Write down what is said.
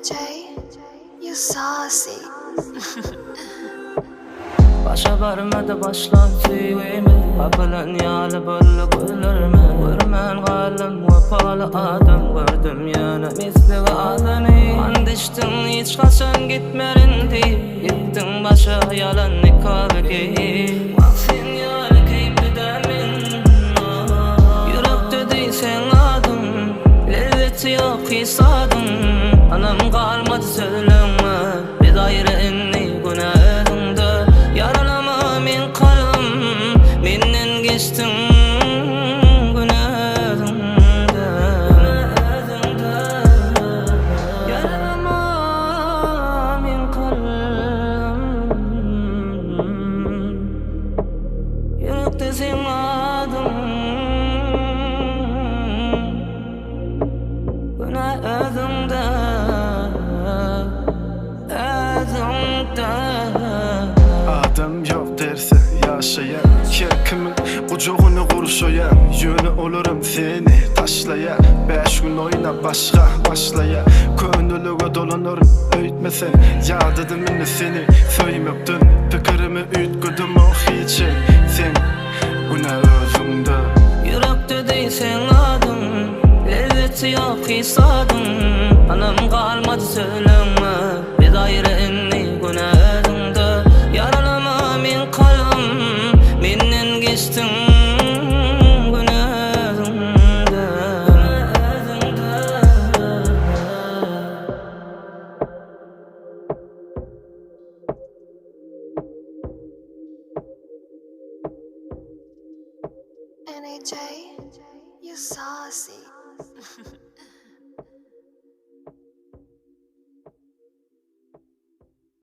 NAJ, you saucy. Başa barmady başlan söýgimiz Gapylan ýaly boldy gözlerimiz Görmän galdym wepaly adam Gördüm ýöne misli azyny And içdiň hiç haçan gitmerin diýip Gitdiň başa ýalan nikaby geýip Wah sen ýaly keýpli däl men Ýürekde diýseň adyň Lezzeti ýok hiç zadyň Ynam galmady sözleňe Biz aýry indi günä özüňde Ýaralama meň kalbym Menden geçdiň günä özüňde Ýaralama meň kalbym Ýürekde seň adyň Günä özüňde Özüňde. Adam ýok derse ýaşaýan Her kimiň gujagyny gurşaýan Ýöne olaram seni taşlaýar Bäş gün oýnap başga başlaýar Könelige dolanaryn öýtme sen Ýadadym indi seni söýmekden Pikirimi üýtgedem o hiçem Sen günä özüňde. Ýürekde deý seň adyň Lezzeti ýok hiç zadyň Ynam galmady sözleňe Biz aýry indi günä özüňde Ýaralama meň kalbym Menden geçdiň günä özüňde NAJ, you saucy.